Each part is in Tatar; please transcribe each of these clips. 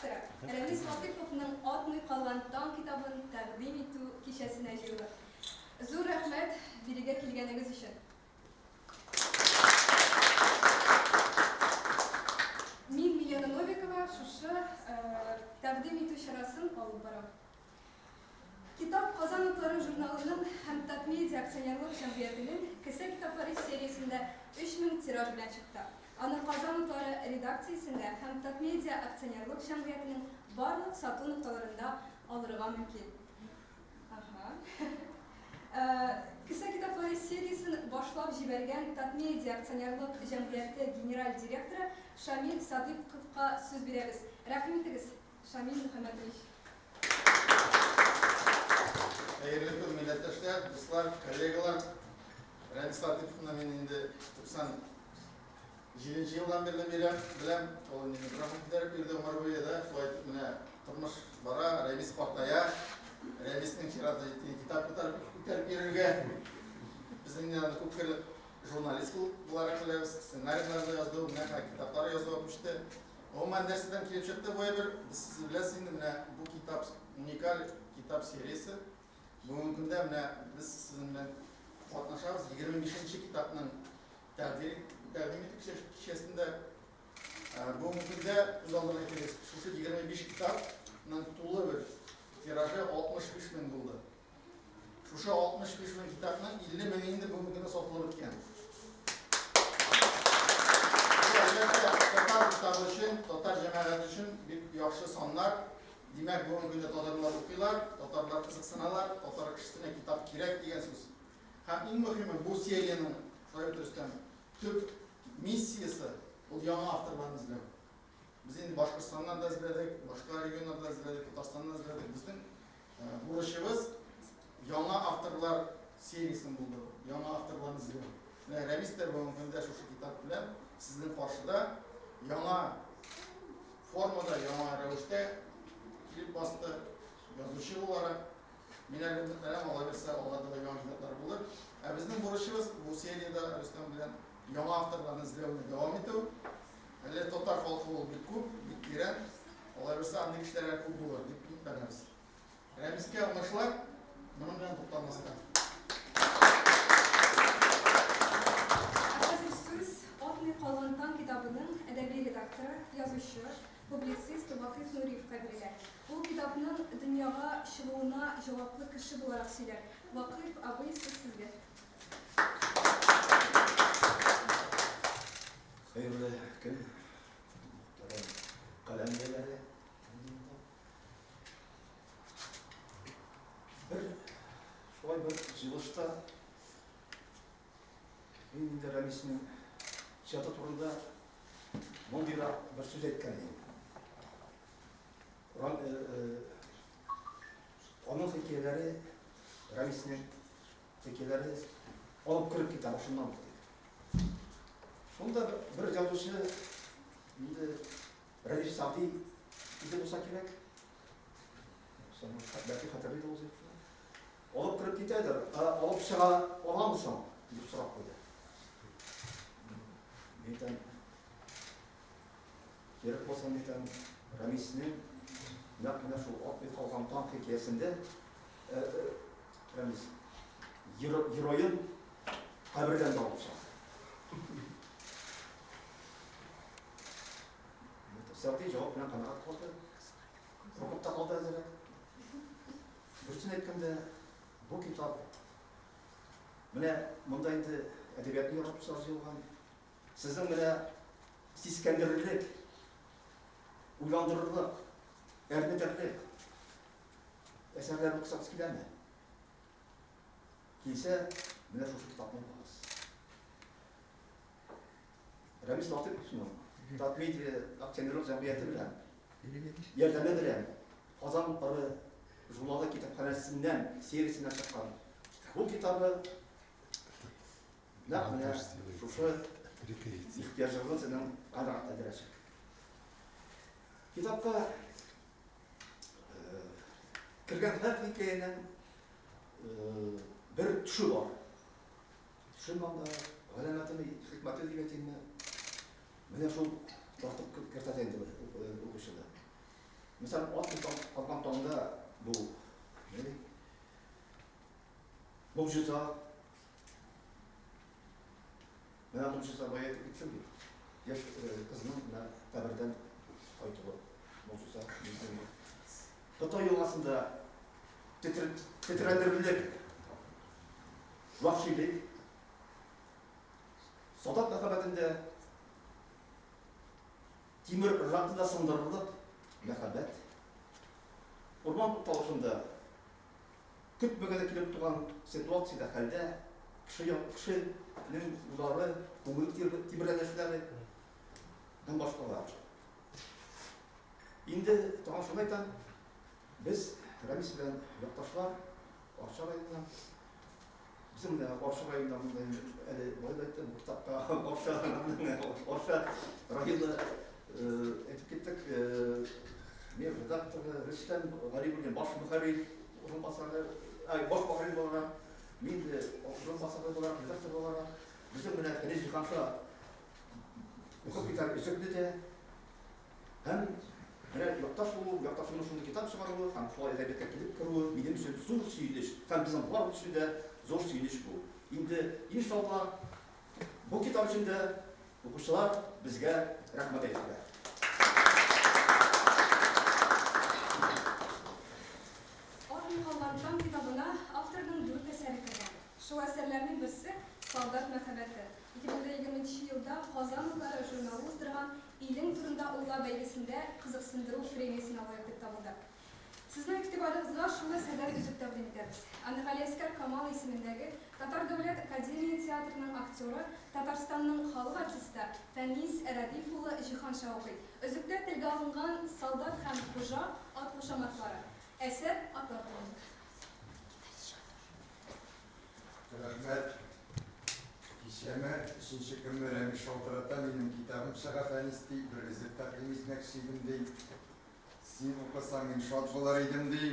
редакторы Рәмис Латыйповның Атмый калган таң китабын тәкъдим итү кичәсенә җыелдык. Зур рәхмәт бирегә килгәнегез өчен. Мин Милена Новикова шушы тәкъдим итү чарасын алып барам. Китап Казан утлары журналының һәм Татмедиа акционерлык җәмгыятенең Кесә китаплары сериясендә 3000 тираж белән чыкты. Аны Казан утлары редакциясендә һәм Татмедиа акционерлык җәмгыятенең барлык сату нокталарында алырга мөмкин. Ага. Кесә китаплары сериясен башлап җибәргән Татмедиа акционерлык җәмгыяте генераль директоры Шамил Садыйковка сүз бирәбез. Рәхим итегез, Шамил Мөхәммәтович. Хәерле көн, милләттәшләр, дуслар, коллегалар. Рәмис Латыйповны мин инде 97 елдан бирле беләм, беләм. Ул инде микрофон күтәреп йөрде гомер буе да. Шулай итеп менә тормыш бара, Рәмис картая. Рәмиснең чираты җитте китап күтәреп, күтәреп йөрергә. Без инде аны күпкырлы журналист буларак беләбез. Сценарийлар да язды, менә китаплар язуга күчте. Гомумән, нәрсәдән килеп чыкты бу әйбер? Без сез беләсез инде, менә бу китап уникаль китап сериясе. Бүгенге көндә менә без сезнең белән катнашабыз. 25 нче китапның тәкъдир тәкъдим итү кичәсендә. Бүгенге көндә күз алдына китерегез, шушы 25 китапның тулы бер тиражы 65 мең булды. Шушы 65 мең китапның 50 меңе инде бүгенге көндә сатылып беткән. Бу, әлбәттә, татар китабы өчен, татар җәмәгате өчен бик яхшы саннар. Димәк, бүгенге көндә татарлар укыйлар, татарлар кызыксыналар, татар кешесенә китап кирәк дигән сүз. Һәм иң мөһиме, бу сериянең, шулай бит, Рөстәм, төп миссиясе ул яңа авторларны эзләү. Без инде Башкортстаннан да эзләдек, башка регионнардан да эзләдек, Татарстаннан да эзләдек. Безнең бурычыбыз яңа авторлар сериясен булдыру, яңа авторларны эзләү. Менә Рәмис тә бүгенге көндә шушы китап белән сезнең каршыда яңа формада, яңа рәвештә килеп басты, язучы буларак. Мин әле өметләнәм, алла бирсә, алга таба яңа китаплар булыр. Ә безнең бурычыбыз бу сериядә Рөстәм белән яңа авторларны эзләүне дәвам итү. Әле татар халкы ул бик күп, бик тирән. Алла бирсә, андый кешеләр әле күп булыр дип өметләнәбез. Рәмискә уңышлар, моның белән тукталмаска. Ә хәзер сүз Атмый калган таң китабының әдәби редакторы, язучы, публицист Вакыйф Нуриевка бирелә. Ул китапның дөньяга чыгуына җаваплы кеше буларак сөйләр. Вакыйф абый, сүз сезгә. Хәерле көн, мөхтәрәм каләм ияләре. Бер шулай бер җыелышта мин инде Рәмиснең иҗаты турында мондыйрак бер сүз әйткән идем. Рам, э, э, аның хикәяләре Рәмиснең Хикәяләре алып кереп китә башыннан ук дип. Шунда бер язучы инде Рәдиф Сәгъди иде булса кирәк. Бәлки хәтерли дә ул Алып кереп китәдер, ә алып чыга аламы соң? дип сорап куйды. Мин әйтәм, кирәк булса, мин әйтәм, Рәмиснең нәкъ менә шул атмый калган таң хикәясендә Рәмис, героен кабердән дә алып чыга. Сәгъди җавап белән канәгать калды. Куркып та калды әзрәк. Дөресен әйткәндә, бу китап менә монда инде әдәбиятны яратучылар җыелган. Сезнең менә сискәндерерлек, уйландырырлык, әрнетерлек Әсәрләрен укысагыз киләме? Килсә, менә шушы китапны укыгыз. Рәмис Латыйповның Татмедиа акционерлык җәмгыяте белән ярдәме белән Казан утлары журналы китапханәсеннән сериясеннән чыккан бу китабы нәкъ менә шушы ихтыяҗыгызны сезнең канәгатьләндерәчәк. Китапка Кергән һәр хикәянең бер төше бар. Төшеме анда, галәмәтеме, хикмәте дип әйтимме? Менә шул тартып кертә инде укучыны. Мәсәлән, ат аткан таңда бу могҗиза. Менә могҗиза бая әйтеп киттем бит. Яшь кызның менә кабердән кайтуы могҗиза. Кытай елгасында тетрәндерерлек вәхшилек, солдат мәхәббәтендә Тимер ыргакны да сындырырлык мәхәббәт. Урман тукталышында көтмәгәндә килеп туган ситуациядә, хәлдә кеше кешенең уйлары, күңел тибрәнешләре һәм башкалар. Инде тагын шуны әйтәм, без Рәмис белән якташлар, Арча районыннан. Безнең менә Арча районында монда инде әле болай да әйттем, бу китапка Арча, Арча районы әйтеп киттек. Мин редакторы Рөстәм Галиуллин баш мөхәррир урынбасары, ай, баш мөхәррир буларак, мин дә урынбасары буларак, редактор буларак, безнең менә Фәнис Җиһанша укып китәр өзекне дә. Һәм менә якташ булу, якташымның шундый китап чыгаруы һәм шулай әдәбиятка килеп керүе минем өчен зур сөенеч һәм безнең барыбыз өчен дә зур сөенеч бу. Инде, иншалла, бу китап өчен дә укучылар безгә рәхмәт әйтерләр. Атмый калган таң китабына авторның дүрт әсәре кергән. Шул әсәрләрнең берсе, Солдат мәхәббәте. 2020 нче елда Казан утлары журналы уздырган Илең турында уйла бәйгесендә кызыксындыру премиясенә лаек дип табылды. Сезнең игътибарыгызга шул әсәрдән өзек тәкъдим итәбез. Аны Галиәскәр Камал исемендәге Татар дәүләт академия театрының актеры, Татарстанның халык артисты Фәнис Рәдиф улы Җиһанша укый. Өзектә телгә алынган солдат һәм хуҗа ат кушаматлары. Әсәр атлар турында. Рәхмәт. Кичәме, өченче көнме Рәмис шалтырата, минем китабым чыга, Фәнис, ди, бер өзек тәкъдим итмәкче идем, ди. Син укысаң, мин шат булыр идем, ди.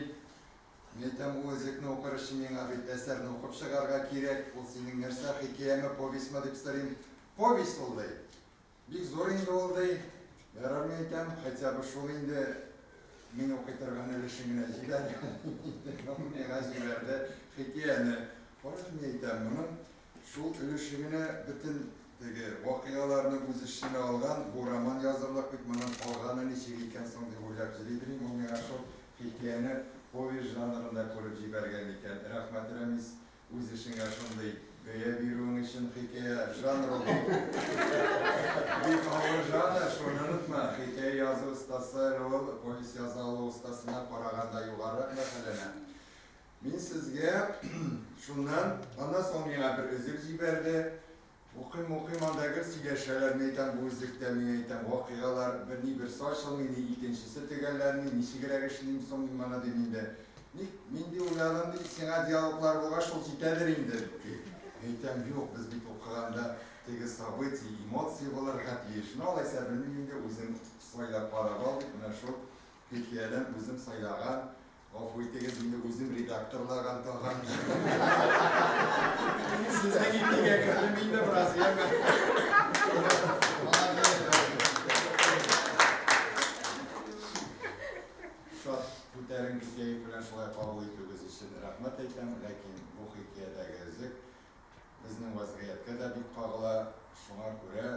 Мин әйтәм, ул өзекне укыр өчен миңа бит әсәрне укып чыгарга кирәк, ул синең нәрсә, хикәяме, повестьмы дип сорыйм. Повесть ул, ди. Бик зур инде ул, ди. Ярар, мин әйтәм, хотя бы шул инде мин укый торган өлешен генә җибәр. Ул миңа җибәрде хикәяне. Карыйк, мин әйтәм, моның шул өлеше генә бөтен теге вакыйгаларны үз эченә алган, бу роман язырлык бит, моның калганы ничек икән соң дип уйлап йөри идем. Ул миңа шул хикәяне повесть жанрында күреп җибәргән икән. Рәхмәт, Рәмис. Үз эшеңә шундый бәя бирүең өчен. Хикәя жанры ул бик авыр жанр, шуны онытма. Хикәя язу остасы әле ул повесть яза алу остасына караганда югарырак бәһаләнә. Мин сезгә шуннан, аннан соң миңа бер өзек җибәрде. Укыйм, укыйм, анда гел сөйләшәләр, мин әйтәм, бу үзлектә, мин әйтәм, вакыйгалар бер ни берсе ачылмый, ни икенчесе төгәлләнми, ничегрәк эшлим соң мин моны, дим инде. Ник, мин ди уйладым, ди, сиңа диалоглар булгач, шул җитәдер инде, ди. Мин әйтәм, юк, без бит укыганда теге событие, эмоция булырга тиеш. Ну, алайса, белмим инде, үзең сайлап карап ал, дип, менә шул хикәядән үзем сайлаган Гафу итегез, инде үзем редакторлаган тагын. Сезнең ипигә кердем инде бераз, яме. Шат күтәренке кәеф белән шулай кабул итүегез өчен рәхмәт әйтәм, ләкин бу хикәядәге өзек безнең вәзгыятькә дә бик кагыла, шуңа күрә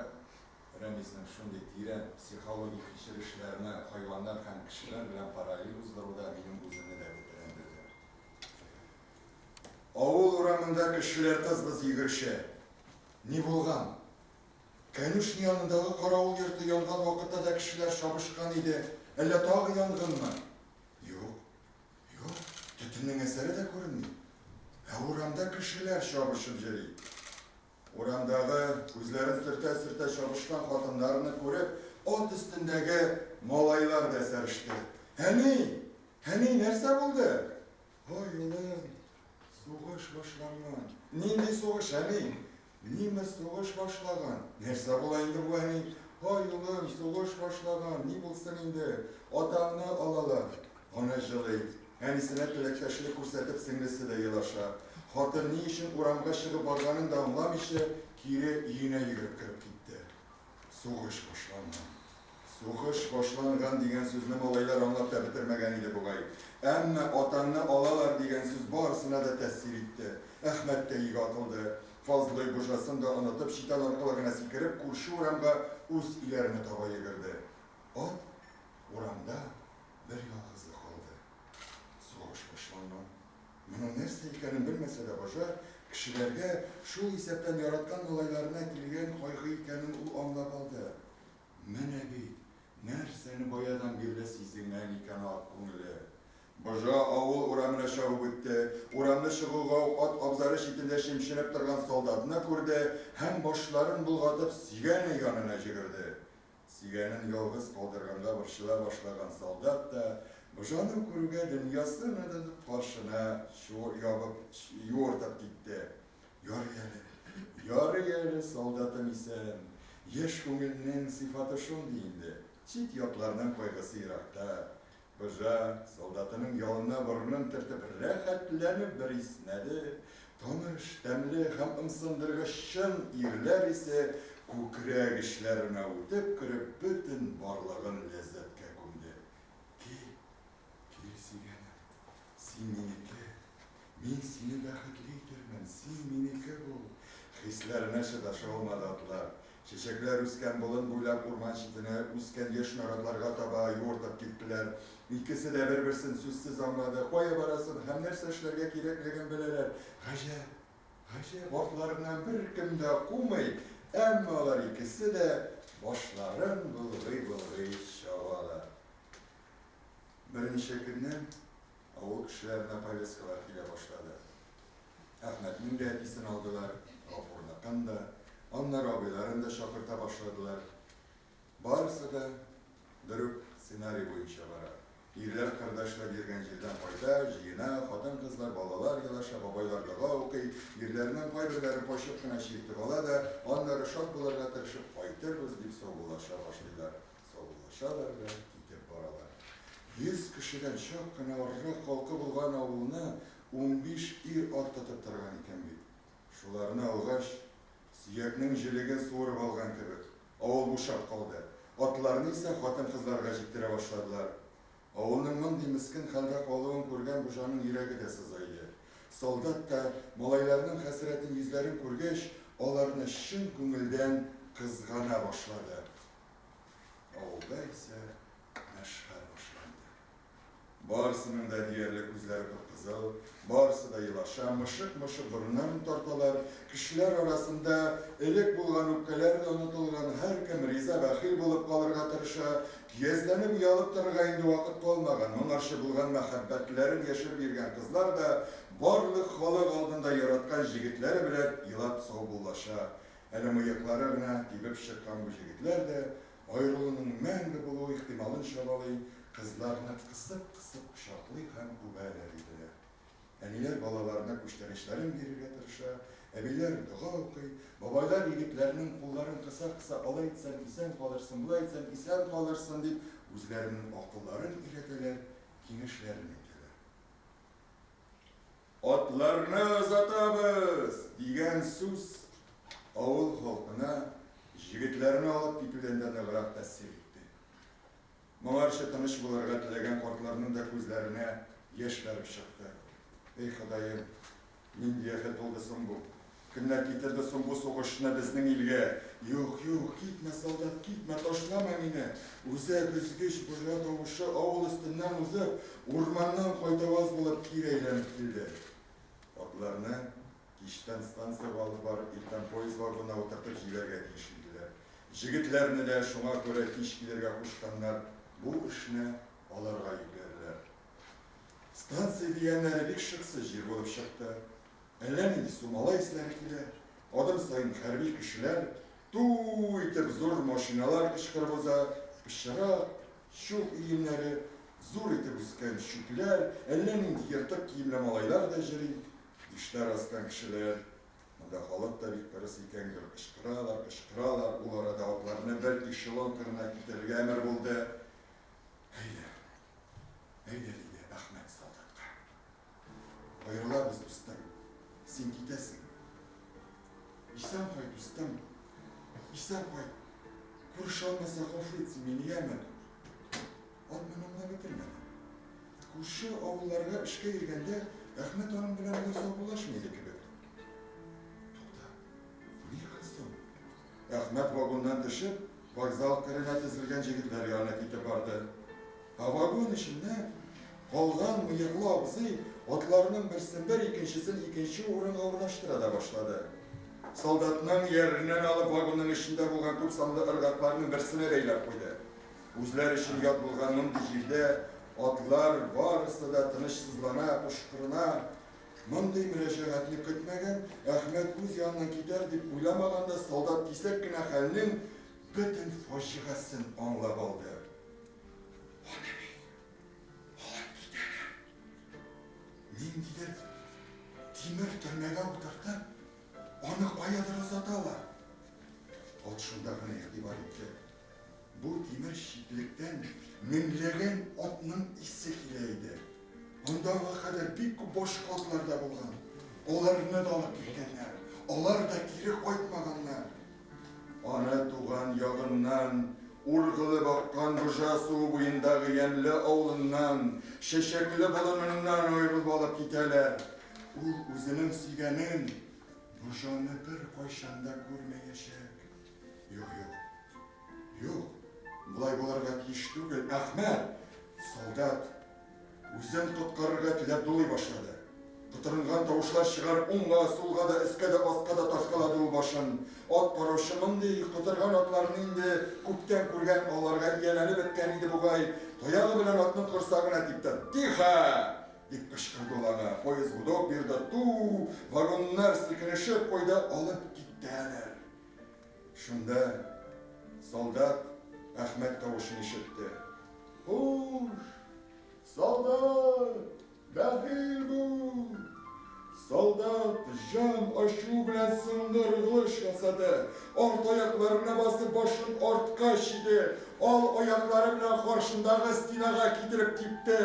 Рәмиснең шундый тирән психологик кичерешләрне хайваннар һәм кешеләр белән параллель уздыру да минем үземне дә тетрәндерде. Авыл урамында кешеләр тыз-быз йөгерешә. Ни булган? Конюшня янындагы каравыл йорты янган вакытта да кешеләр чабышкан иде, әллә тагы янгынмы? Юк, юк, төтеннең әсәре дә күренми. Ә урамда кешеләр чабышып йөри. Урамдагы, күзләрен сөртә-сөртә чабышкан хатыннарны күреп, ат өстендәге малайлар да сәреште. Әни! Әни, нәрсә булды? Ай, улым, сугыш башланган. Нинди сугыш, әни? Немец сугыш башлаган. Нәрсә була инде бу, әни? Ай, улым, сугыш башлаган, ни булсын инде, атаңны алалар. Ана җылый. Әнисенә теләктәшлек күрсәтеп, сеңлесе дә елаша. Хатын ни өчен урамга чыгып барганын да аңламыйча, кире өенә йөгереп кереп китте. Сугыш башланган. Сугыш башланган дигән сүзне малайлар аңлап та бетермәгән иде бугай. Әмма атаңны алалар дигән сүз барысына да тәэсир итте. Әхмәт тә өйгә атылды. Фазлый божасын да онытып, читән аркылы гына сикереп, күрше урамга, үз өйләренә таба йөгерде. Ат урамда бер ялгызы калды. Сугыш башланган. Моның нәрсә икәнен белмәсә дә, божа кешеләргә, шул исәптән яраткан малайларына килгән кайгы икәнен ул аңлап алды. Менә бит, нәрсәне баядан бирле сизенгән икән ат күңеле. Божа авыл урамына чабып үтте. Урамны чыгуга ук ат абзары читендә чемченеп торган солдатны күрде һәм башларын болгатып сөйгәне янына җөгерде. Сөйгәнен ялгыз калдырганга борчыла башлаган солдат та, Божаны күрүгә дөньясын онытып каршына ябып юыртып китте. Ярый әле, ярый әле солдатым исән. Яшь күңелнең сыйфаты шундый инде, чит-ятларның кайгысы еракта. Божа, солдатының ялына борынын төртеп, рәхәтләнеп бер иснәде. Таныш, тәмле һәм ымсындыргыч чын ирләр исе күкрәк эчләренә үтеп кереп, бөтен барлыгын ләззәткә күмде. Кил, кил, сөйгәнем, син минеке, мин сине бәхетле итермен, син минеке бул. Хисләренә чыдаша алмады атлар. Чәчәкләр үскән болын буйлап урман читенә үскән яшь наратларга таба юыртып киттеләр. Икесе дә бер-берсен сүзсез аңлады, кая барасын һәм нәрсә эшләргә кирәклеген беләләр. Гаҗәп! Гаҗәп, артларыннан беркем дә кумый, әмма алар икесе дә башларын болгый-болгый чабалар. Берничә көннән авыл кешеләренә повесткалар килә башлады. Әхмәтнең дә әтисен алдылар, Гафурныкын да, аннары абыйларын да чакырта башладылар. Барысы да бер үк сценарий буенча бара. Ирләр кырда эшләп йөргән җирдән кайта, җыена, хатын-кызлар, балалар елаша, бабайлар дога укый, ирләрнең кайберләре качып кына чиртеп ала да, аннары шат булырга тырышып, кайтырбыз дип саубуллаша башлыйлар. Саубуллашалар да китеп баралар. 100 кешедән чак кына арырак халкы булган авылны 15 ир-ат тотып торган икән бит. Шуларны алгач, сөякнең җелеген суырып алган кебек, авыл бушап калды. Атларны исә хатын-кызларга җиктерә башладылар. Авылның мондый мескен хәлдә калуын күргән Божаның йөрәге дә сызайды. Солдат та, малайларның хәсрәтен йөзләрен күргәч, аларны чын күңелдән кызгана башлады. Авылда исә мәшһәр башланды. Барысының да диярлек күзләре кып-кызыл, барысы да елаша, мышык-мышык борыннарын тарталар, кешеләр арасында элек булган үпкәләр дә онытылган, һәркем риза-бәхил булып калырга тырыша, көязләнеп оялып торырга инде вакыт калмаган, моңарчы булган мәхәббәтләрен яшереп йөргән кызлар да барлык халык алдында яраткан җегетләре белән елап саубуллаша. Әле мыеклары гына тибеп чыккан бу җегетләр дә Аерылуның мәңге булуы ихтималын чамалый, кызларны кысып-кысып кочаклый һәм үбәләр иделәр. Әниләр балаларына күчтәнәчләрен бирергә тырыша, әбиләр дога укый, бабайлар егетләрнең кулларын кыса-кыса алай итсәң исән калырсың, болай итсәң исән калырсың дип үзләренең акылларын өйрәтәләр, киңәшләрен әйтәләр. Атларны озатабыз! дигән сүз авыл халкына җегетләрне алып китүдән дә ныграк тәэсир итте. Моңарчы тыныч булырга теләгән картларның да күзләренә яшь бәреп чыкты. Эй, Ходаем, нинди афәт булды соң бу? Кемнәр китерде соң бу сугышны безнең илгә? Юк, юк, китмә, солдат, китмә, ташлама мине! Үзәк өзгеч божа тавышы авыл өстеннән узып, урманнан кайтаваз булып кире әйләнеп килде. Атларны кичтән станциягә алып барып, иртән поезд вагонына утыртып җибәрергә тиеш иделәр. Җегетләрне дә шуңа күрә кич килергә кушканнар, бу эшне аларга йөкләделәр. Станция дигәннәре бик шыксыз җир булып чыкты. Әллә нинди сумала исләре килә. Адым саен хәрби кешеләр ту-у итеп зур машиналар кычкырып уза, пычрак, чүп өемнәре, зур итеп үскән чүпләр, әллә нинди ертык киемле малайлар да җөри, биштәр аскан кешеләр. Монда халык та бик кырыс икән, гел кычкыралар, кычкыралар, ул арада атларны бер эшелон кырына китерергә әмер булды. Әйдә, әйдә, диде Әхмәт солдатка. Аерылабыз, дустым. Син китәсең. Исән кайт, дустым. Исән кайт. Күрешә алмаса, гафу итсен мине, яме? Ат моны аңлап бетермәде. Күрше авылларга эшкә йөргәндә Әхмәт аның белән болай саубуллашмый иде кебек. Тукта, бу ни хәл соң? Әхмәт вагоннан төшеп, вокзал кырына тезелгән җегетләр янына китеп барды. Ә вагон эчендә калган мыеклы абзый атларның берсен бер, икенчесен икенче урынга урнаштыра да башлады. Солдатның ияреннән алып вагонның эчендә булган күп санлы ыргакларның берсенә бәйләп куйды. Үзләре өчен ят булган мондый җирдә атлар барысы да тынычсызлана, пошкырына. Мондый мөрәҗәгатьне көтмәгән, Әхмәт үз яныннан китәр дип уйламаган да солдат кисәк кенә хәлнең бөтен фаҗигасен аңлап алды. Аны бит алып китәләр. Ниндидер тимер төрмәгә утыртып, аны каядыр озаталар. Ат шунда гына игътибар итте. Бу тимер читлектән меңләгән атның исе килә иде. Анда аңа кадәр бик күп башка атлар да булган. Аларны да алып киткәннәр. Алар да кире кайтмаганнар. Аны туган ягыннан, ургылып аккан Божа суы буендагы ямьле авылыннан, чәчәкле болыныннан аерылып алып китәләр. Ул үзенең сөйгәнен, Божаны беркайчан да күрмәячәк. Юк, юк. Юк, болай булырга тиеш түгел, Әхмәт! Солдат үзен коткарырга теләп дулый башлады. Котырынган тавышлар чыгарып, уңга, сулга да, өскә дә, аска да тарткалады ул башын. Ат караучы мондый котырган атларны инде күптән күргән, аларга ияләнеп беткән иде бугай, таягы белән атның корсагына типте. Тихо! Дип кычкырды ул аңа. Поезд гудок бирде, ту-у! Вагоннар селкенешеп куйды, алып киттеләр. Шунда солдат Әхмәт тавышын ишетте. Хуш, солдат, бәхил бул! Солдат җан ачуы белән соңгы ыргылыш ясады. Арт аякларына басып башын артка чиде. Ал аяклары белән каршындагы стенага китереп типте.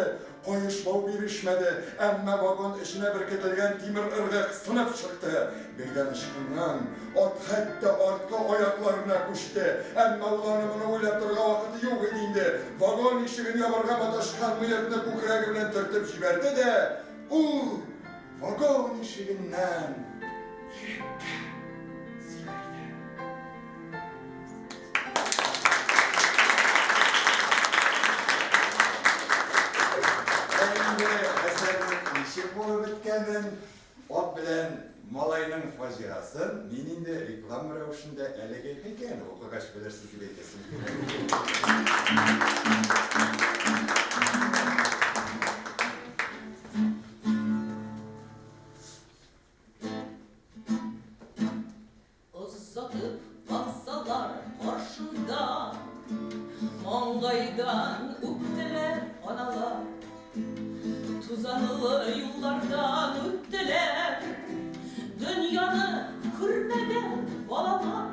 Каеш бау бирешмәде, әмма вагон эченә беркетелгән тимер ыргак сынып чыкты. Бәйдән ычкынган ат хәтта арткы аякларына күчте. Әмма ул аны-моны уйлап торырга вакыты юк иде инде. Вагон ишеген ябарга маташкан мыекны күкрәге белән төртеп җибәрде дә, ул вагон ишегеннән иреккә сикерде. Ә инде әсәрнең ничек булып беткәнен, ат белән малайның фаҗигасын мин инде реклама рәвешендә әлеге хикәяне укыгач белерсез дип әйтәсем килә. Озатып калсалар каршында, Маңгайдан үптеләр аналар. Тузанлы юллардан үттеләр, Дөньяны күрмәгән балалар.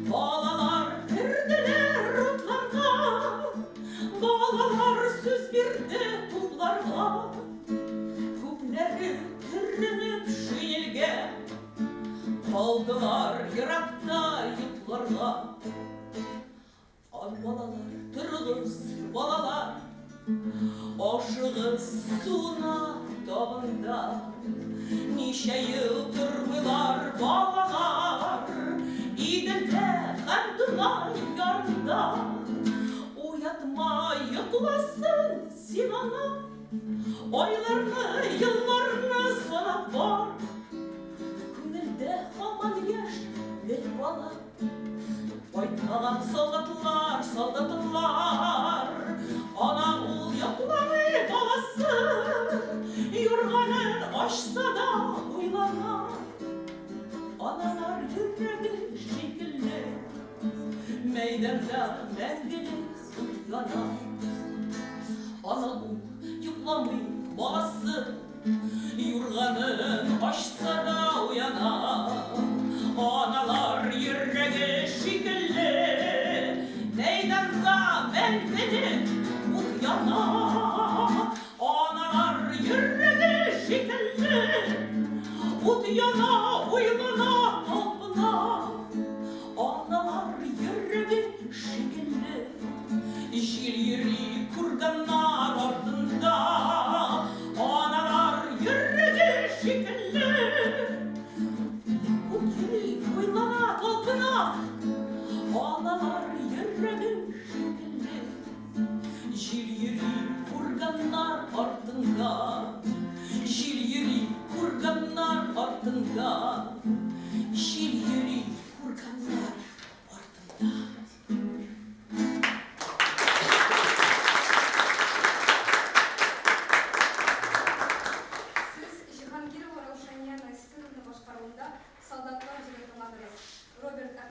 Балалар керделәр утларга, Балалар сүз бирде тупларга. Күпләре төренеп шинельгә, Калдылар еракта йокларга. Ан балалар, торыгыз, балалар, Ашыгыз суына табында. Ничә ел тормыйлар балалар Иделдә һәм Дунай ярында. Уятма, йокласын син ана, Айларны, елларны санап бар. Күңелдә һаман яшь бер бала. Кайтмаган солдатлар, солдатлар. Ана ул йокламый баласы. Юрганын ачса да уйлана. Аналар йөрәге шикелле. Мәйданда мәңгелек ут яна. Ана ул йокламый баласы. Юрганын ачса да уяна. Аналар йөрәге шикелле, Мәйданда мәңгелек ут яна. Аналар йөрәге шикелле, Ут яна, уйлана, талпына. Аналар йөрәге.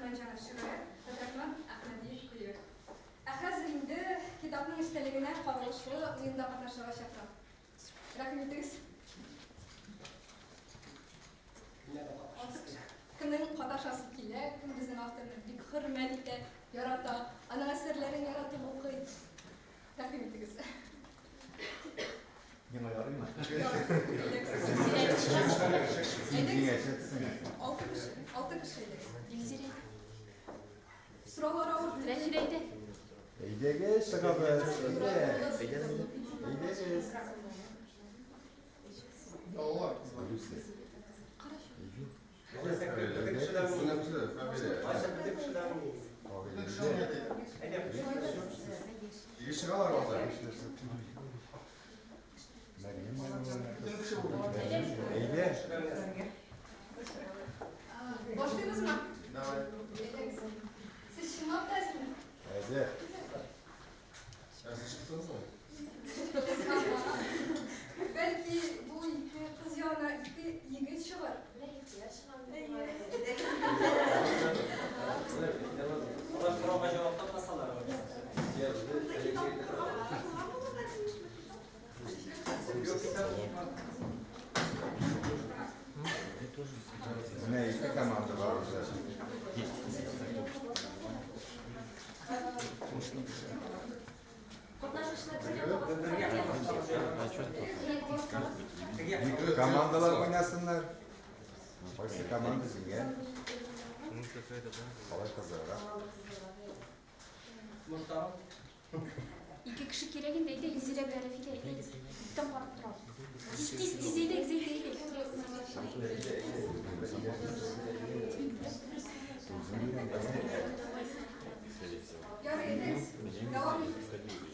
Әхмәтҗанов шигыре, Фәтрахман Әхмәдиев көе. Ә хәзер инде китапның эчтәлегенә кагылышлы уенда катнашырга чакырам. Рәхим итегез. Кемнең катнашасы килә, кем безнең авторны бик хөрмәт итә, ярата, аның әсәрләрен яратып укый. Рәхим итегез. Миңа ярыймы? Син җиңәчәксең. Алты кеше, алты кеше әйдәгез. Илзирә. Сораулар авыр. Рәфидә әйдә. Әйдәгез, чыгабыз. Әйдә. Әйдәгез. Балалар, кызлар. Люся. Бөтен кеше уйный диде. Чыгалар алар. Мәрьям Бөтен кеше уйный. Әйдә. Башлыйбызмы? Давай. Әйдәгез. Сез чынлап та әзерме? Әзер. Әзер чыктыгызмы? Бәлки бу ике кыз янына ике егет чыгар. Алар сорауга җавап тапмасалар. Юк, китап Менә ике команда бар уже. Катнашучылар Бергә Командалар уйнасыннар. Кайсы команда җиңгән? Алай кызыграк. Муштарым. Ике кеше кирәк инде, әйдә, Илзирә белән Рәфидә, әйдәгез. Күптән карап торабыз. Тиз, тиз, тиз, әйдәгез, әйдә, әйдә. Ярый, әйдәгез. Дәвам итик.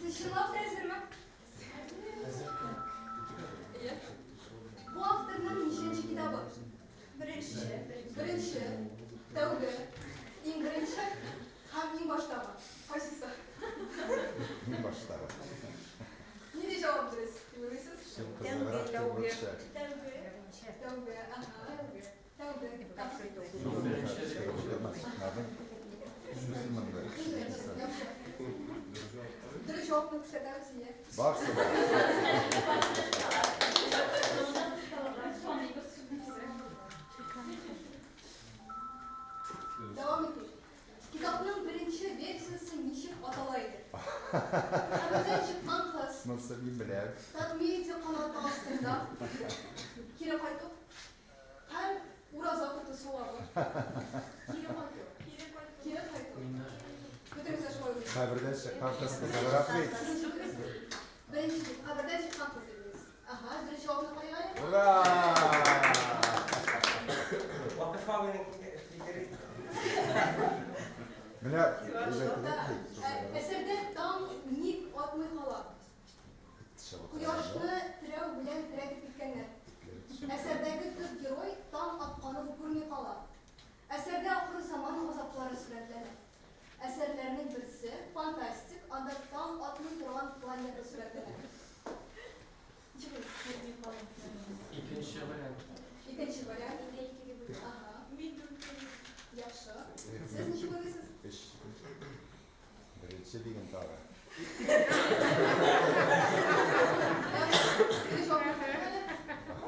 Сез чынлап та әзерме? Әйе. Бу авторның ничәнче китабы? Беренче. Беренче. Тәүге. Иң беренче һәм иң баштагы. Кайсысы? Иң баштагы. Нинди җавап дөрес? Дип уйлыйсыз? Чын кызыграк кебек. Тәүге. Ага. Тәүге. Чыкмадың. Сүз монда. Яхшы. Дөрес җавапны күрсәтәбез, ие. Барсы да. Саныйбыз. Дәвам итик. Китапның беренче версиясе ничек атала иде? Кабердән чыккан кыз, Монысы мин беләм. Татмедиа канаты астында кире кайту һәм ураза тоту савабы. Кире кайту. Кире кайту. Бөтенебез дә шулай уйлыйбыз. Кабердән чыккан кыз кызыграк бит. Беренче кабердән чыккан кыз дидегез. Ага, дөрес җавапны карыйк әле. Ура! Вакыф абыйның фикере. Менә әйбәтрәк бит. Әсәрдә таң ник атмый кала? Кояшны терәү белән терәтеп киткәннәр. Әсәрдәге төп герой таң атканын күрми кала. Әсәрдә ахыр заман газаплары сурәтләнә. Әсәрләрнең берсе фантастик, анда таң атмый торган планета сурәтләнә. Ничек уйлыйсыз? Икенче вариант. Икенче вариант. Ага. Яхшы. Сез ничек уйлыйсыз? Өч. Беренче дигән тагы. Дөрес җавапны карыйк әле.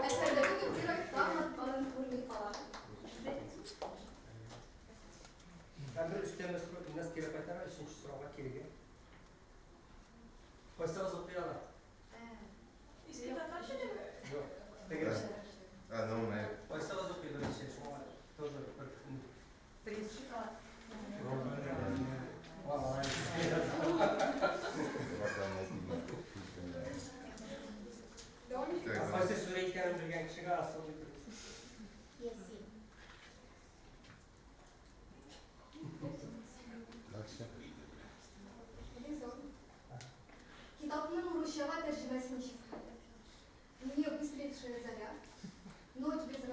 Әсәрдәге төп герой таң атканын күрми кала. Һәм бер өстәмә сорау, Илназ кире кайтара, өченче сорауга кирегә. Кайсыгыз укый ала? Юк. Теге. А, ну, менә. Кайсыгыз укый беренче, шуңа тоже бер. Беренче класс. Молодец. Дәвам итик. Кайсы сүрә икәнен белгән кешегә особый приз. Ясин. Дальше. Дәвам. Китапның русчага тәрҗемәсе ничек? Не выстрелившая заря, Ночь без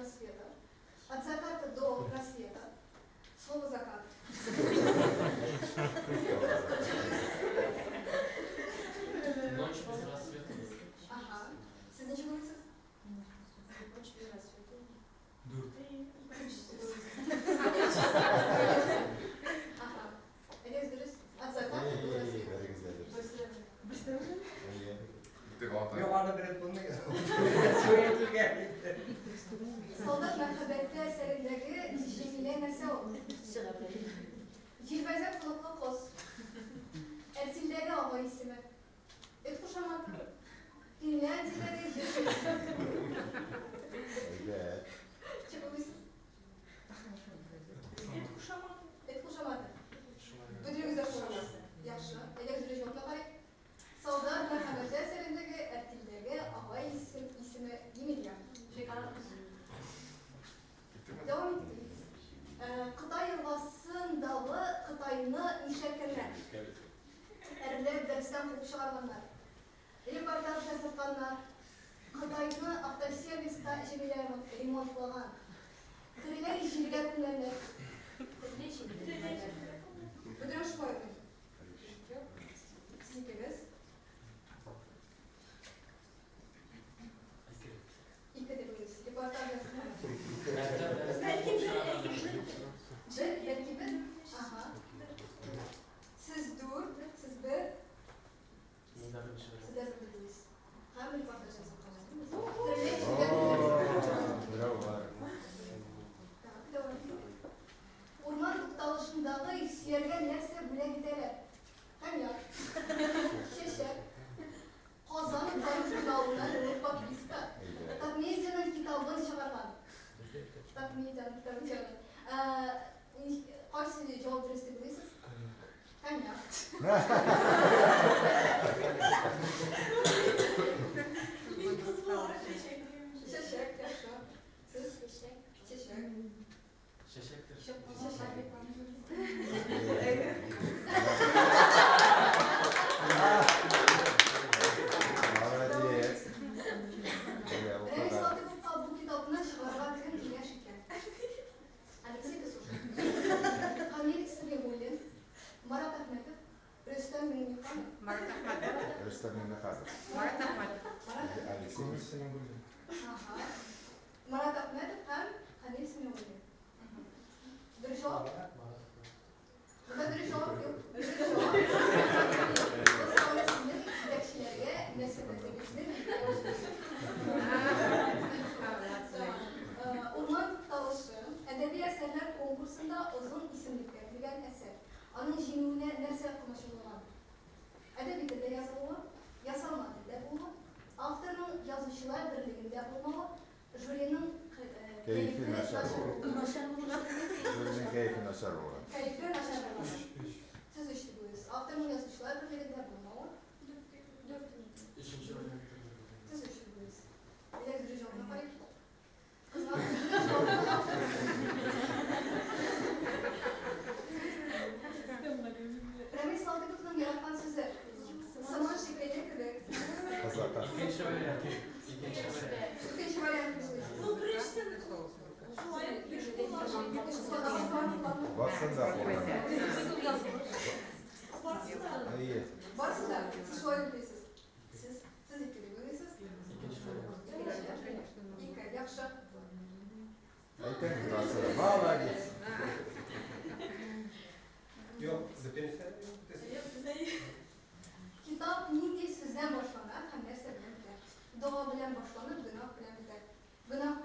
әсәрендәге Җәмилә нәрсә ул? Җилбәзәк холыклы кыз. Әртилдәге агай исеме. Эт кушаматы. Финляндиядәге җырчы исеме. Әйбәт. Ничек уйлыйсыз? Эт кушаматы. Эт кушаматы. Бөтенегез дә шулай. Яхшы. Әйдәгез, дөрес җавапны карыйк. Солдат мәрхәмәте әсәрендәге әртилдәге агай исем, исеме Емельян. Дәвам итик. Кытай елгасындагы Кытайны нишләткәннәр? Әрләп дәрестән куып чыгарганнар. Репортаж ясатканнар. Кытайны автосервиста Җәмилә ремонтлаган. Тереләй җиргә күмгәннәр. Бөдрә шулай уйлый. Сез икегез. Ике дип уйлыйсыз. Репортаж ясатканнар. Бәлки бер, Бер, бәлки бер. Ага. Сез дүрт, сез бер. Мин дә беренче Сез вариант. дә бер уйлыйсыз. Һәм репортаж ясатканнар. Тереләй җиргә күмгәннәр. Берәү бар. Так, дәвам итик. Урман тукталышындагы илсөяргә нәрсә бүләк итәләр? Коньяк. Чәчәк. Казан утлары журналыннан еллык подписка. Әйбәт. Татмедианың китабын чыгарган. Татмедианың китабын чыгарган. Кайсы җавап дөрес дип уйлыйсыз? Коньяк. Мин кыз буларак чәчәк. Чәчәк, яхшы. Сез? Чәчәк. Чәчәк. Чәчәктер. Чәчәк. Молодец. Әйе, Рәмис укыды. Латыйповка бу китапны чыгарырга кем киңәш иткән? Алексей Песошин. Камил Сәмигуллин. Марат Әхмәтов. Рөстәм Миңнеханов. Марат Әхмәтов. Рөстәм Миңнеханов. Марат Әхмәтов. Марат Әхмәтов. Алексей. Ага. Марат Әхмәтов һәм Камил Сәмигуллин. Дөрес җавап? Монда дөрес җавап юк. Дөрес җавап. Без сезнең җитәкчеләргә мөнәсәбәтегезнең. Урман тукталышы әдәби әсәрләр конкурсында озын исемлеккә кергән әсәр. Аның җиңүенә нәрсә комачаулаган? Әдәби телдә язылуы, ясалма телдә булуы, авторның язучылар берлегендә булмавы, жюриның Кәефе начар булуы. Начар булган. Жюриның кәефе начар булган. Кәефе начар булган. Сез өч дип уйлыйсыз. Авторның язучылар берлегендә булмавы. Өченче вариант. Сез өч дип уйлыйсыз. Әйдәгез, дөрес җавапны карыйк. Кызганыч, дөрес җавапны автор. Рәмис Латыйповның яраткан сүзе. Сыман шикелле кебек. Кызака. Икенче вариант. Икенче вариант. Икенче вариант дип уйлыйсыз. Ул беренчесен шулай еш куллана. Барсын да куллана. Барысы да. Әйе. Барысы да. Сез шулай дип уйлыйсыз. Сез сез ике дип уйлыйсыз. Икенче вариант. Ике. Яхшы. Әйтәм, барсы да. Молодец. Юк, бөтенесе. Китап нинди сүздән башлана һәм нәрсә белән бетә? Дога белән башланып, гөнаһ белән бетә. Гөнаһ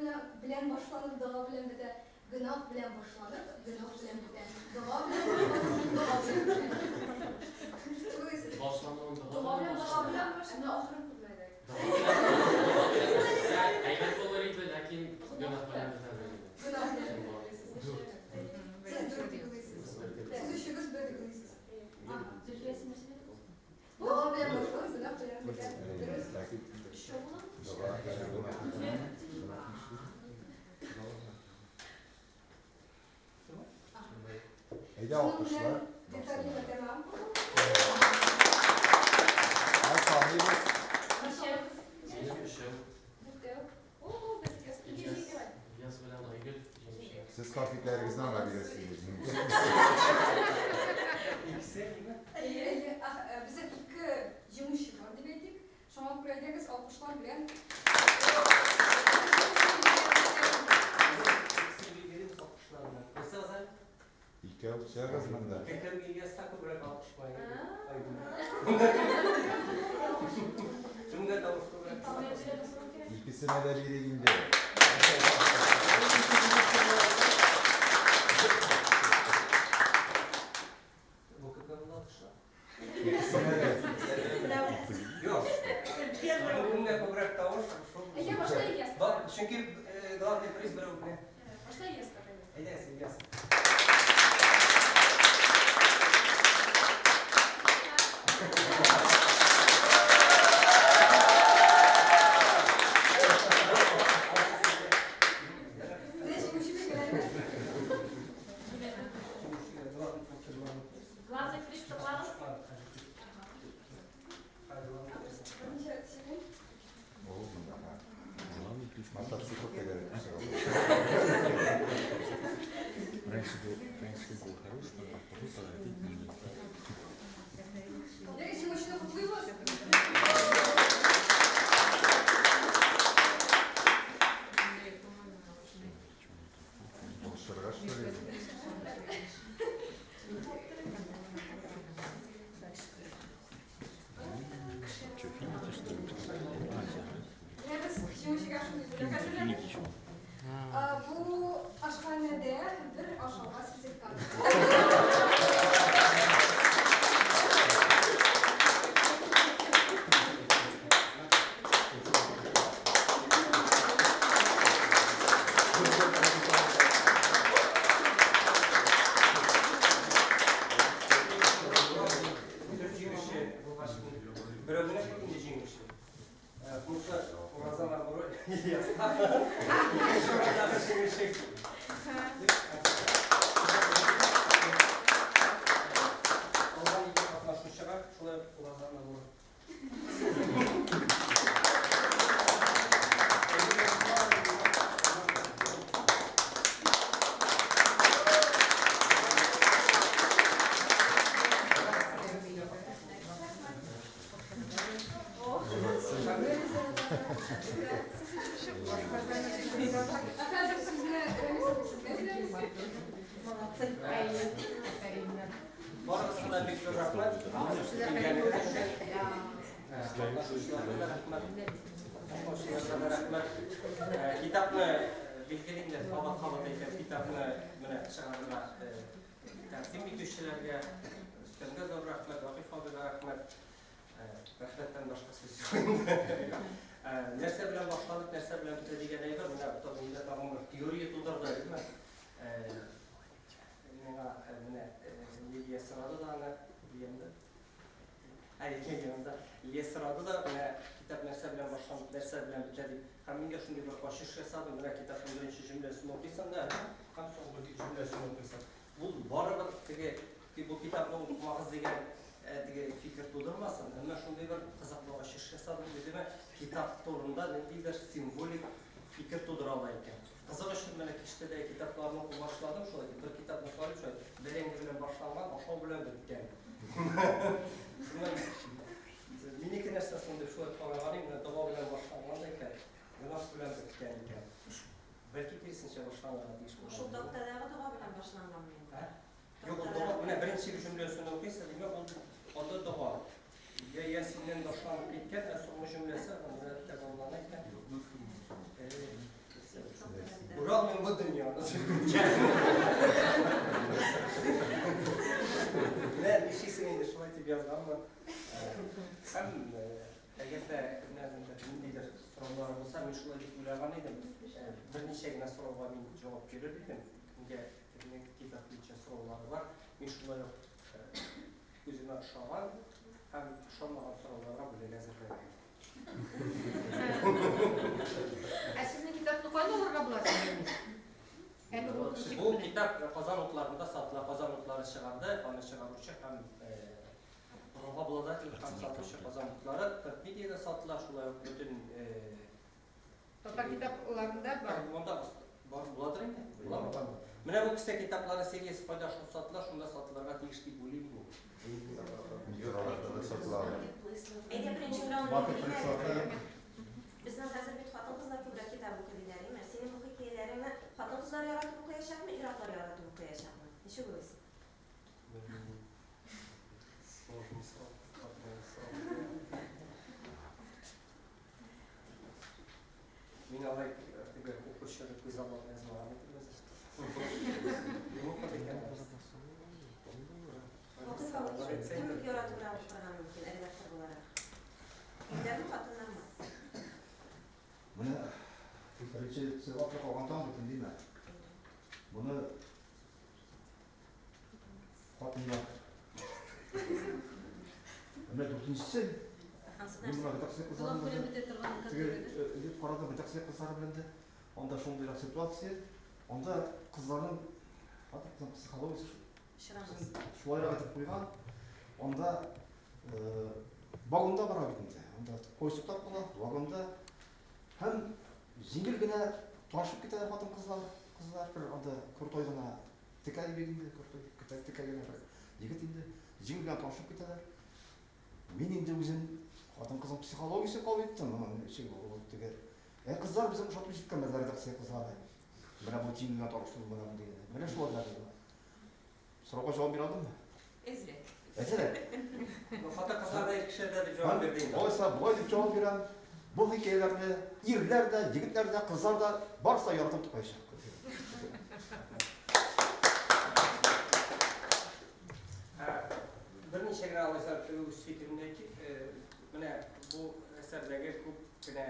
белән башланып, дога белән бетә. Гөнаһ белән башланып, гөнаһ белән бетә. Дога белән башланып, дога белән бетә. Ничек уйлыйсыз? Башлануын Дога дога белән белән башланып, башланып. әмма ахырын күрмәдек. Әйбәт булыр иде, ләкин гөнаһ белән бетә. Гөнаһ белән бетә. Сез дүрт дип уйлыйсыз. Сез өчегез бер дип уйлыйсыз. Ага. Зөлфия, син нәрсә дидең? Дога белән башланып, гөнаһ белән бетә. Дөрес. Ләкин Өчәү була? дога белән гөнаһ. Әйдә, Шуның алкышлар. белән викторина тәмам. Һәм саныйбыз. Минем өчәү. Дүртәү. О, без ике җиңде. Ильяс белән Айгөл җиңүчеләр. Сез конфетларыгызны аңа бирәсез. Икесе, димәк. Әйе, әйе. Ах, безнең ике җиңүче бар дип әйтик. Шуңа күрә әйдәгез алкышлар белән. Икесе билгеле алкышларны. Булсагыз әле. Икәү чыгыгыз монда. Кем Ильяска күбрәк алкышлай? Айгөл. Кемгә тавыш күбрәк? Икесенә дә бирик инде. Тиз тыңлагыз. Берничә секунд. Мотоцикл тәгәрәтеп чыга. Раньше был, раньше был хороший, а потом опять не был. Әйдәгез, җиңүчене котлыйбыз. Булышырга, что ли? Что, финики, что ли? А, всё. Менә без җиңүчегә шундый бүләк Финики, әзерләдек. финики еще. Бу ашханәдә бер ашауга сертификат. Төп җиңүче булгач, берәү генә бит инде җиңүче. Монысы Ураза наборы Ильяска. Икенче урындагы җиңүче. Калган ике катнашучыга шулай ук Ураза наборы. Ә хәзер сүзне Рәмис абый сезгә бирәбез. Барыгызга да бик зур рәхмәт. Килгәнегез өчен. Катнашучыларга да рәхмәт. Катнашучыларга да рәхмәт. Китапны билгеле инде кабат-кабат әйтәм, китапны менә чыгарырга тәкъдим итүчеләргә, Рөстәмгә зур рәхмәт, Вакыйф абыйга рәхмәт. Рәхмәттән башка сүз юк инде. Нәрсә белән башланып, нәрсә белән бетә дигән әйбер, менә миндә тагын бер теория тудырды, әйеме? Миңа менә Лилия сорады да аны, Лилиямдә. Әй, Лилиямдә. Лилия сорады да, менә китап нәрсә белән башланып, нәрсә белән бетә дип. Һәм мингә шундый бер ачыш ясады, менә китапның беренче җөмләсен укыйсың да, һәм соңгы җөмләсен укыйсың. Бу барыбер теге бу китапны укымагыз дигән теге фикер тудырмасын, әмма шундый бер кызыклы ачыш ясадым үземә, китап турында ниндидер символик фикер тудыра ала икән. Кызык өчен менә киштәдә китапларны укый башладым, шулай итеп бер китапны карыйм, шулай бәрәңге белән башланган, ашау белән беткән. Шуннан минеке нәрсә соң дип шулай караган идем, менә дога белән башланган да икән, гөнаһ белән беткән икән. Бәлки киресенчә башланырга тиеш булган. Шул тактадагы дога белән башланган инде. Ә? Юк, ул дога, менә беренче җөмләсен укыйсың, димәк, ул анда дога. Я Ясиннән башланып киткән, ә соңгы җөмләсе анда тәмамлана икән. Урал мин бу дөньяны. Менә нишлисең инде, шулай дип язганмын. Һәм әгәр дә кемнәрнеңдер ниндидер сораулары булса, мин шулай дип уйлаган идем. Берничә генә сорауга мин җавап бирер идем. Кемгә кемнең китап буенча сораулары бар. Мин шулай ук үземә ошаган һәм ошамаган сорауларга бүләк әзерләгән. Ә сезнең китапны кайда алырга була соң? Әле ул ничек Бу менә? китап Казан утларында сатыла. Казан утлары чыгарды, аны чыгаручы һәм правообладатель һәм сатучы Казан утлары Татмедиада сатыла, шулай ук бөтен Татар китапларында бар. Монда бар буладыр инде. Буламы? Менә бу кесә китаплары сериясе кайда шул сатыла, шунда сатылырга тиеш дип уйлыйм мин. Миграларда да сатыла. Әйдә беренче сорауны Маркетплейсларда. бирик әле. Безнең хәзер бит хатын-кызлар күбрәк китап укый диләр, әйме? Синең бу хикәяләреңне хатын-кызлар яратып укыячакмы, ир-атлар яратып укыячакмы? Ничек уйлыйсың? Сложный сорау, катлаулы сорау. Мин алай теге укучыны күз алдына язмаган идем үзе. Мин укыды икән. Вакыйф абый, кем яратыбрак укырга мөмкин, редактор буларак? Ирләрме, хатыннармы? Менә беренче атлы калган таң бит инде, димә. Моны хатыннар. Менә дүртенчесе, Ансы мин нәрсә? моны редакция кызлары Белән белән бетә торган теге дип карадым, редакция кызлары белән дә. Анда шундыйрак ситуация. Анда кызларның хатын-кызның психологиясе Чырамыз. шулайрак итеп куйган. Анда вагонда бара бит инде. Анда поезд туктап кала, вагонда. Һәм җиңел генә танышып китәләр хатын-кызлар, кызлар бер анда крутой гына текә дип инде, крутой, текә, текә генә бер егет инде. Җиңел генә танышып китәләр. Мин инде үзем хатын-кызның психологиясен кабул иттем. Моның ничек ул теге. Ә кызлар безнең ошатып җиткәннәр редакция кызлары. Менә бу җиңел генә таныштыру менә бу дигән. Менә шулай да булды. Сорауга җавап бирә алдыммы? Әзрәк. Әзрәк. Ну, хатын-кызлар да, ир кешеләр дә дип җавап бирде инде. Алайса, болай дип җавап бирәм. Бу хикәяләрне ирләр дә, егетләр дә, кызлар да барысы да яратып укыячак. Берничә генә алайса үз фикеремне әйтик. Менә бу әсәрдәге күп кенә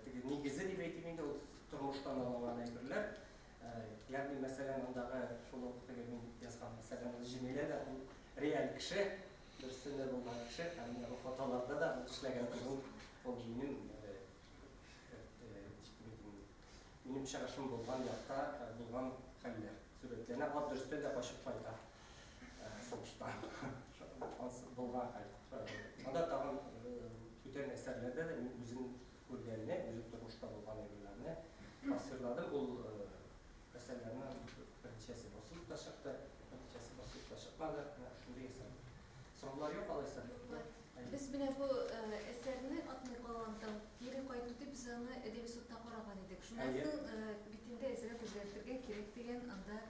теге нигезе дип әйтим инде, ул тормыштан алынган әйберләр. Ягъни, мәсәлән, андагы шул ук теге мин язган, мәсәлән, ул Җемилә дә ул реаль кеше, дөрестән дә булган кеше, һәм менә бу фотоларда да ул эшләгән ул ул минем минем чыгышым булган якта булган хәлләр сурәтләнә. Ат дөрестән дә качып кайта сугыштан. Булган хәл. Анда тагын бүтән әсәрләрдә дә мин үзем күргәнне, үзем тормышта булган әйберләрне тасвирладым. Ул әсәрләрнең берничәсе басылып та чыкты, берничәсе басылып та чыкмады. Менә шундый әсәр. Сораулар юк алайса? Без менә бу әсәрне Атмый калган таң, кире кайту дип без аны әдәби судта караган идек. Шуннан соң бит инде әзрәк үзгәртергә кирәк дигән анда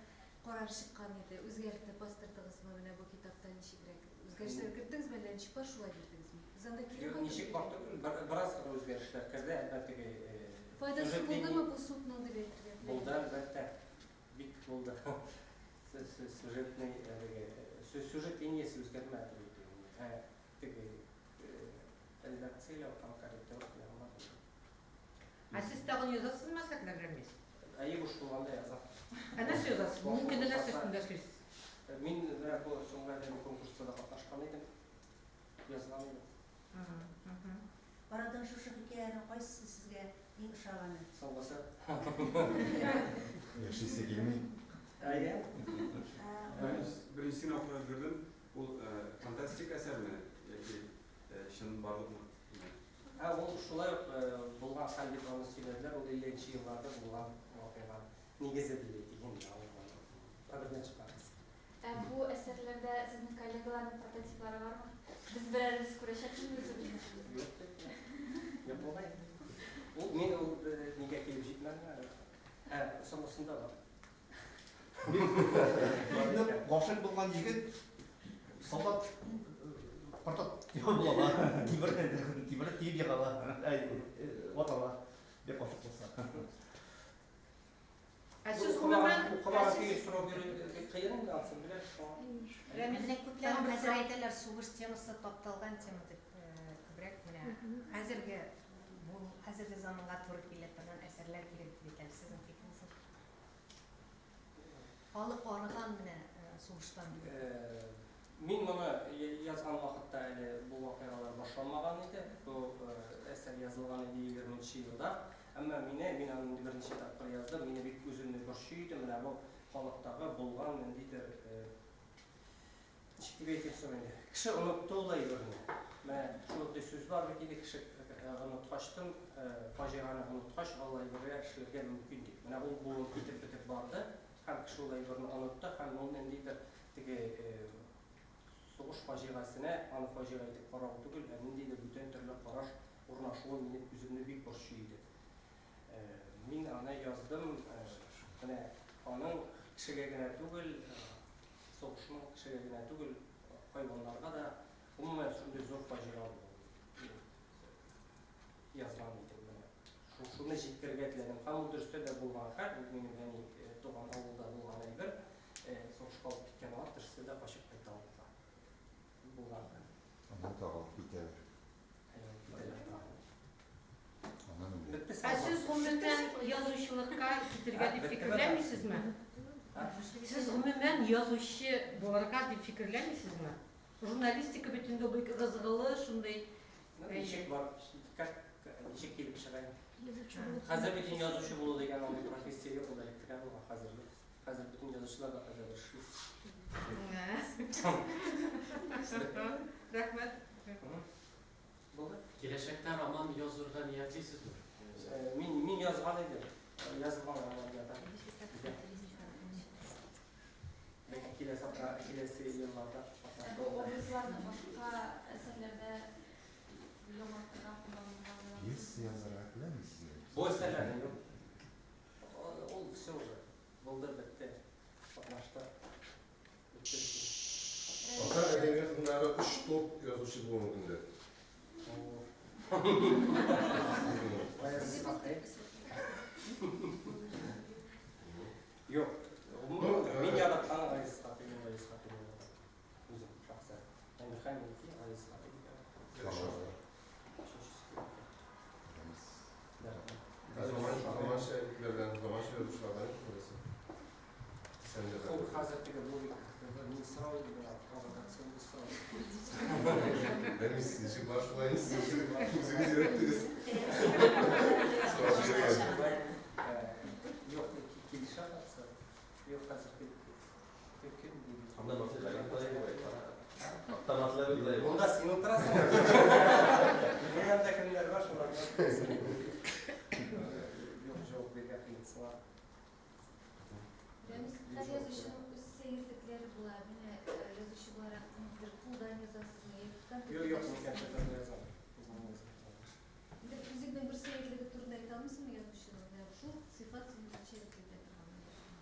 карар чыккан иде. Үзгәртеп бастырдыгызмы менә бу китапта ничегрәк? Үзгәрешләр керттегезме әллә ничек бар шулай бирдегезме? Без анда кире Юк, кайту ничек бар түгел, бераз гына үзгәрешләр керде, әлбәттә, теге Файдасы сюжет булдымы линия бу судның дип әйтергә теләгем. булды, әлбәттә, бик булды. Сюжетный әлеге сюжет линиясе үзгәрмәде бит инде. Ә теге редакцияләү һәм корректировка ягына булды. Ә сез тагын язасызмы әсәрләр, Рәмис? Әйе, буш булганда язам. Ә нәрсә язасыз? Баш Бүгенге көндә нәрсә булмаса, өстендә эшлисез? Мин менә бу соңгы әдәби конкурста да катнашкан идем. Язган идем. Арадан шушы хикәяләрнең кайсысы сезгә иң ошаганы? Соңгысы. Яшисе килми. Әйе. Беренчесен укып өлгердем. Ул фантастик әсәрме яки чынбарлыкмы? Ә ул шулай ук булган хәл дип аны сөйләделәр. Ул 50 нче елларда булган вакыйга нигезе дип әйтик инде алынган. Кабердән чыккан кыз. Ә бу әсәрләрдә сезнең коллегаларның прототиплары бармы? Без берәребез күрәчәкбезме үзебезне? Юк дип. Юк бугай. Ул мин ул нигә килеп җитмәдем әле. Ә соңгысында бар. Бик нык гашыйк булган егет солдат прототип була. Тимер тимер тиеп егыла. Әй, ватыла. Бик гашыйк булса. Ә сез гомумән, ә Укымаган сез көе сорау бирү кыен инде, анысын беләсез шуңа. Рәмис, Менә күпләр тагын бер хәзер сорау. әйтәләр, сугыш темасы тапталган тема дип, күбрәк менә хәзерге бу хәзерге заманга туры килә торган әсәрләр кирәк дип әйтәләр. Сезнең фикерегез ничек? Халык арыган менә сугыштан. Мин моны язган вакытта әле бу вакыйгалар башланмаган иде. Бу әсәр язылган иде 20 нче елда. Әмма мине, мин аны инде берничә тапкыр яздым, мине бик үземне борчый иде менә бу халыктагы булган ниндидер, ничек дип әйтим соң инде, кеше онытты ул әйберне. Менә шундый сүз бар бит инде, кеше оныткачтын, фаҗигане оныткач, ул әйбергә эшләргә мөмкин дип. Менә ул буын китеп бетеп барды, һәм кеше ул әйберне онытты, һәм ул ниндидер теге сугыш фаҗигасенә аны фаҗига итеп карау түгел, ә ниндидер бүтән төрле караш урнашуы мине үземне бик борчый иде. Мин аны яздым, менә аның кешегә генә түгел, сугышның кешегә генә түгел, хайваннарга да, гомумән, шундый зур фаҗига булуын язган идем менә. Шуны җиткерергә теләдем. Һәм ул дөрестә дә булган хәл, ул минем әни туган авылда булган әйбер. Сугышка алып киткән ат дөрестә дә качып кайта авылга. Булган хәл. Аннан тагы алып китәләр. Әйе, алып китәләр тагы. Аннан үлә. Бетте Ә сез гомумән язучылыкка китергә дип фикерләмисезме? Сез гомумән язучы булырга дип фикерләмисезме? Журналистика бит инде ул бик ыгы-зыгылы, шундый. Ну, ничек бар, как, ничек килеп чыга инде. Хәзер бит инде язучы булу дигән андый профессия юк, ул элек кенә булган, хәзер юк. Хәзер бөтен язучылар да кайдадыр эшли. Рәхмәт. Булды. Киләчәктә роман язырга ниятлисезме? Мин язган идем. Язылган роман ята. Бәлки киләсе атна, киләсе елларда. Ә бу образларны башка әсәрләрдә яңартырга, кулланырга уйлагызмы? Пьеса язарга теләмисезме? Бу әсәрләрне юк. Ул все уже. Булды, бетте. Катнашты. Бетте. Татар әдәбиятындагы өч топ язучы бүгенге көндә. Юк. Мин яраткан Газиз Хатыйм, Газиз Хатыйм яратам. Үзем шәхсән. Әмирхан Еники, Газиз Хатыйм яратам. Заманча әдипләрдән, заманча язучылардан кем беләсең? Сән дә Ул хәзер теге логика. Мин сорау иде миңа, провокационный сорау. Рәмис, ничек бар шулай сез үзегез өйрәттегез. Сорау бирергә. Юк, килешә хатсы. Юк, хәзер кем диде? Анда Автоматлар. Монда син утырасың. Минем янда кемнәр бар, шуларга. Юк, җавап бирергә кыенсыла. Рәмис, һәр язучының үз сәерлекләре була. Менә язучы буларак бер кулдан язасызмы яки Юк, юк, мин компьютерда компьютерда язам. Бер үзеңнең бер сәерлеге турында әйтә алмыйсыңмы язучының? Менә шул сыйфат сине үзенчәлекле итә торган язучының.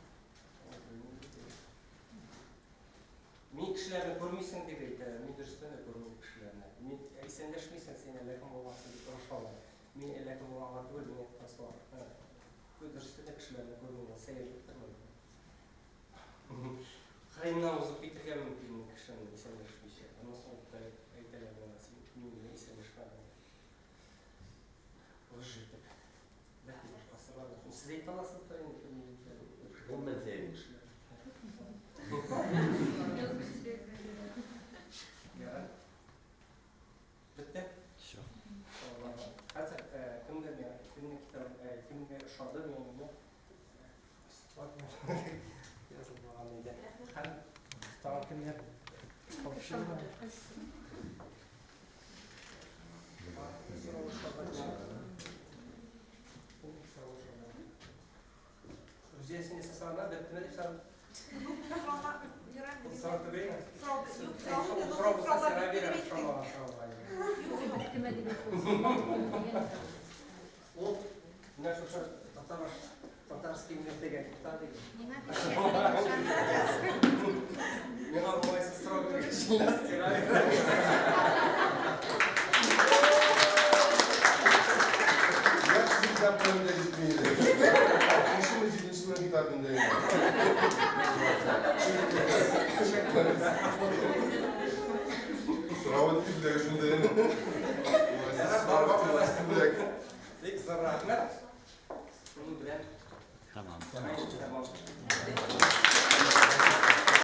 Мин кешеләрне күрмисең дип әйтә, мин дөрестән дә күрмим кешеләрне. Мин исәнләшмисең, син әллә кем булгансың дип орышалар. Мин әллә кем булганга түгел, мин просто дөрестән дә кешеләрне күрмим, ул сәерлектер мөмкин. Кырыеннан узып китергә мөмкин мин кешене исәнләшмичә. Аннан соң әйтәләр миңа, син минем белән исәнләшмәдең. Гыж итеп. Бәлки башкасы бардыр. Сез әйтә аласыздыр инде кем икәнен. Гомумән сәер. Ярар. Бетте? Всё. Хәзер кемгә кемгә китап, кемгә ошады миңа язылмаган иде. Һәм тагын кемнәр тапшырма? Сорау ошады. Рузия, син нәрсә сорана? Беттеме дип сорадым. Ул сорау түгелме? Сорау булса сиңа бирәм, ошамаган сорауга. Ул менә шушы татар татарский мир дигән китап дигән. Миңа уңайсыз сорау биргәч, сиңа бирәм. Нәкъ шул китап белән дә җитми иде. Алтынчымы, җиденчеме китап инде. Соравы нинди бүләге шунда инде. Уңайсыз сорауга уңайсыз бүләк. Бик зур рәхмәт. Шуның белән Тәмам. Тәмам.